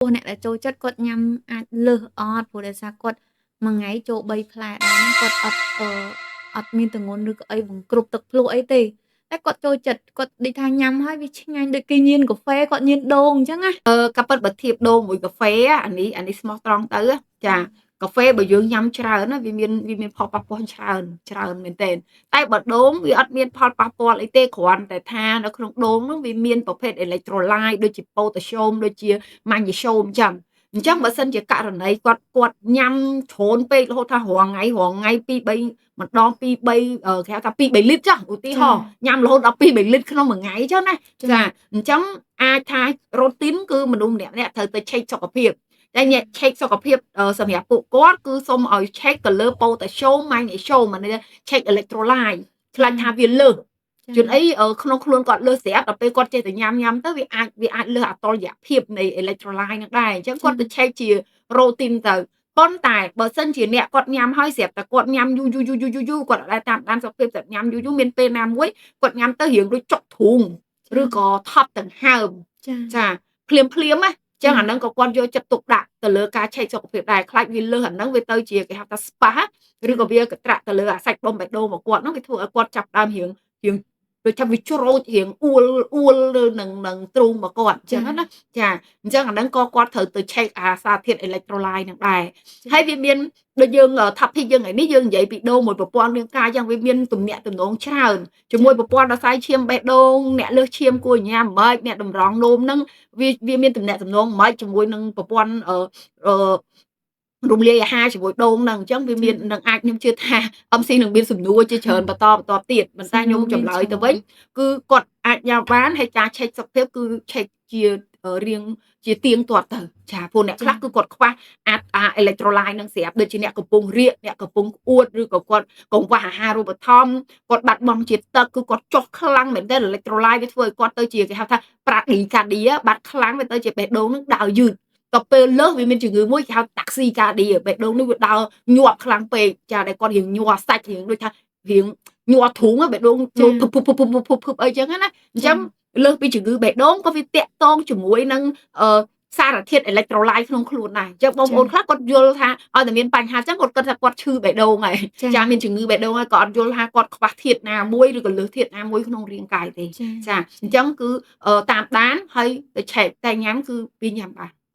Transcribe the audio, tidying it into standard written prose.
ពោះអ្នកដែលចូលចិត្តគាត់ញ៉ាំអាចលើសអត់ព្រោះដោយសារគាត់មួយថ្ងៃចូល3ផ្លែដែរហ្នឹងគាត់អត់អត់មានទម្ងន់ឬក៏អីបង្គ្រប់ទឹកភ្លក់អីទេតែគាត់ចូលចិត្តគាត់ដូចថាញ៉ាំហើយវាឆ្ងាញ់ដូចគេញៀនកាហ្វេគាត់ញៀនដូងអញ្ចឹងណា កាពិតបើធៀបដូងមួយកាហ្វេអានេះស្មោះត្រង់ទៅចាកាហ្វេបើយើងញ៉ាំច្រើនណាវាមានផលប៉ះពាល់ច្រើនច្រើនមែនទែនតែបើដូងវាអត់មានផលប៉ះពាល់អីទេគ្រាន់តែថានៅក្នុងដូងនោះវាមានប្រភេទអេឡិចត្រូឡាយដូចជាប៉ូតាស្យូមដូចជាម៉ាញ៉េស្យូមអញ្ចឹងអញ្ចឹងបើសិនជាករណីគាត់គាត់ញ៉ាំច្រើនពេករហូតថារាល់ថ្ងៃរាល់ថ្ងៃ2 3ម្ដង2 3គេហៅថា2 3លីត្រចុះឧទាហរណ៍ញ៉ាំរហូតដល់2 3លីត្រក្នុងមួយថ្ងៃចុះណាចាអញ្ចឹងអាចថា routine គឺមនុស្សម្នាក់ៗត្រូវទៅឆែកសុខភាពតែអ្នកឆែកសុខភាពសម្រាប់ពួកគាត់គឺសូមឲ្យឆែកទៅលើប៉ូតាស្យូមម៉ាញ៉េស្យូមអានេះឆែកអេឡិចត្រូឡាយខ្លាចថាវាលើសជួនអីក្នុងខ្លួនគាត់លើសស្រាប់ដល់ពេលគាត់ចេះតែញ៉ាំញ៉ាំទៅវាអាចលើសអតុល្យភាពនៃអេឡិចត្រូឡាយនឹងដែរអញ្ចឹងគាត់ទៅឆែកជា routine ទៅប៉ុន្តែបើសិនជាអ្នកគាត់ញ៉ាំហើយស្រាប់តែគាត់ញ៉ាំយូរយូរយូរយូរយូរគាត់អត់ដែលតាមដានសុខភាពតែញ៉ាំយូរយូរមានពេលណាមួយគាត់ញ៉ាំទៅរៀងដូចចុកទ្រូងឬក៏ថប់ដង្ហើមចាភ្លាមភ្លាមណាចឹងអាហ្នឹងក៏គាត់យកចិត្តទុកដាក់ទៅលើការឆែកសុខភាពដែរខ្លាចវាលើសអាហ្នឹងវាទៅជាគេហៅថាស្ប៉ាឬក៏វាកត្រាក់ទៅលើអាសាច់ដុំបេះដូងរបស់គាត់ហ្នឹងវាធ្វើឲ្យគាត់ចាប់ដើមរៀងរៀងដូចថាវាច្រូចរៀងអួលអួលលើនឹងទ្រូងរបស់គាត់អញ្ចឹងណាចាអញ្ចឹងអាហ្នឹងក៏គាត់ត្រូវទៅឆែកអាសារធាតុអេឡិចត្រូឡាយហ្នឹងដែរហើយវាមានដូចយើង topic យើងថ្ងៃនេះយើងនិយាយពីដូងមួយប្រព័ន្ធរាងកាយអញ្ចឹងវាមានទំនាក់ទំនងច្រើនជាមួយប្រព័ន្ធសរសៃឈាមបេះដូងអ្នកលើសឈាមគួរញ៉ាំម៉េចអ្នកតម្រង់នោមហ្នឹងវាវាមានទំនាក់ទំនងម៉េចជាមួយនឹងប្រព័ន្ធអឺអឺរំលាយអាហារជាមួយដូងហ្នឹងអញ្ចឹងវាមាននឹងអាចខ្ញុំជឿថា MC នឹងមានសំណួរជាច្រើនបន្តបន្តទៀតប៉ុន្តែខ្ញុំចម្លើយទៅវិញគឺគាត់អាចញ៉ាំបានហើយការឆែកសុខភាពគឺឆែកជារៀងជាទៀងទាត់ទៅចាព្រោះអ្នកខ្លះគឺគាត់ខ្វះអាអាអេឡិចត្រូឡាយនឹងស្រាប់ដូចជាអ្នកកំពុងរាកអ្នកកំពុងក្អួតឬក៏គាត់កង្វះអាហារូបត្ថម្ភគាត់បាត់បង់ជាតិទឹកគឺគាត់ចុះខ្លាំងមែនទែនអេឡិចត្រូឡាយវាធ្វើឲ្យគាត់ទៅជាគេហៅថាbradycardie បាត់ខ្លាំងវាទៅជាបេះដូងនឹងដើរយឺតដល់ពេលលើសវាមានជំងឺមួយគេហៅtachycardie បេះដូងនេះវាដើរញាប់ខ្លាំងពេកចាដែលគាត់រៀងញ័រសាច់រៀងដូចថារៀងញ័រទ្រូងបេះដូងចូលភឹបភឹបភឹបភឹបភឹបអីចឹងណាអញ្ចឹងលើសពីជំងឺបេះដូងក៏វាតាក់ទងជាមួយនឹងអឺសារធាតុអេឡិចត្រូឡាយក្នុងខ្លួនដែរអញ្ចឹងបងប្អូនខ្លះគាត់យល់ថាឲ្យតែមានបញ្ហាអញ្ចឹងគាត់គិតថាគាត់ឈឺបេះដូងហើយចាមានជំងឺបេះដូងហើយក៏អត់យល់ថាគាត់ខ្វះធាតុណាមួយឬក៏លើសធាតុណាមួយក្នុងរាងកាយទេចាអញ្ចឹងគឺតាមដានហើយទៅឆែកតែញ៉ាំគឺវាញ៉ាំបាន។